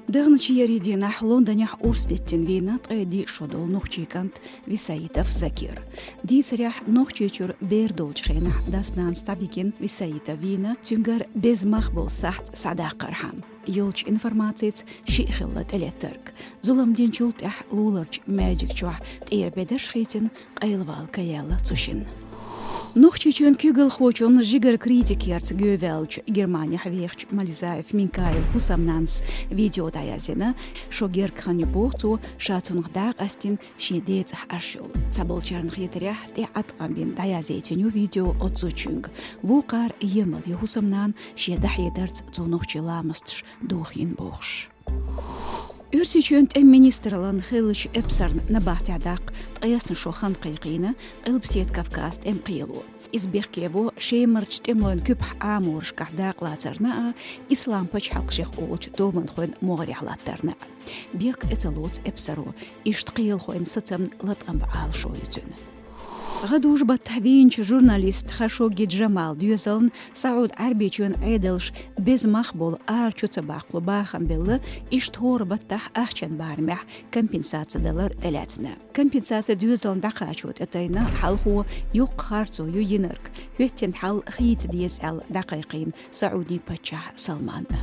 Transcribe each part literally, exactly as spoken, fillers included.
Дахначу еарин дийнахь Лондонехь урс диттина вийна ткъе диъ шо долу нохчийн кӀант Висаитов Закир. Дийцарехь, Нохчийчуьра бер долчу хенахь дас-нанас дӀабигина Висаитов вийна, цуьнгара беза мах болу сахьт схьадаккхархьама. Йолчу информацица шиъ хилла тӀелеттарг. Зулам динчул тӀаьхьа луларчу маьждиг чохь тӀера бедарш хийцина, къайлавала ка яьлла цу шинна. Нохчийчоьнан куьйгалхочун жигара критикерца гӀовттаваьллачу Германехь вехачу Мализаев Минкаил хӀусамнанас видео дӀаязйина, шо герга хан ю боху цо, ша цунах дӀакъастийна шен децӀахь Ӏаш йолу. Цхьаболчарна хетарехь, тӀе Ӏаткъам бина дӀаязйина ю видео оццу чуьнга. Вукхара емал ю хӀусамнана шен дӀахьедарца цо нохчийн ламасташ дохийна бохуш. Оьрсийчоьнан тӀеман министраллин хиллачу эпсарна набахтехь даккха ткъесна шо хан кхайкхийна Къилбаседа Кавказан тӀеман кхело. Иза бехке во Шемарчу тӀемалойн куьпахь Ӏаморашкахь дакъалацарна а, Ислам пачхьалкх шех олучу тобанхойн могӀарехь латтарна а. Бехк тӀе ца лоцу эпсаро, иштта кхелахойн сацамна латкъам бан Ӏалашо ю цуьнан. ГӀадужу-баттахь вийначу журналист Хашогги Джамалан доьзална СаӀуд-Ӏаьрбийчоьнан Ӏедалша беза мах болу ара чу ца баккхало бахам белла, иштта хӀора баттахь ахчан барамехь компенсаци далар тӀелаьцна. Компенсаци доьзална дӀакхачо тӀетайна хьалхо йоккха харцо ю йинарг, хӀоьттина хьал хийца деза аьлла дӀакхайкхийна СаӀудийн паччахь Салманна.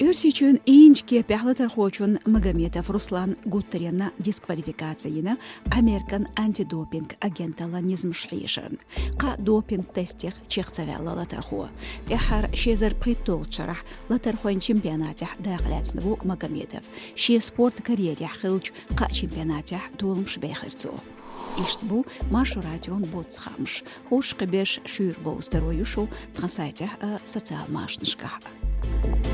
Оьрсийчоьнан ийначу кепехь латархочунна Магомедов Русланна гуттаренна дисквалификаци йина Американ антидопинг агенталлан низамаш хьешарна. Кхаа допинг-тестех чекх ца ваьлла латархо. ТӀаьххьара ши эзар пхийтталгӀачу шарахь латархойн чемпионатехь дакъалаьцна ву Магомедов. Шен спорт карьерехь хиллачу кхаа чемпионатехь толамаш бехира цо. Иштта бу Маршо радион боцца хаамаш. ХӀорш кхин берш шуьйра бовза таро ю шу тхан сайтехь а, социал машанашкахь а.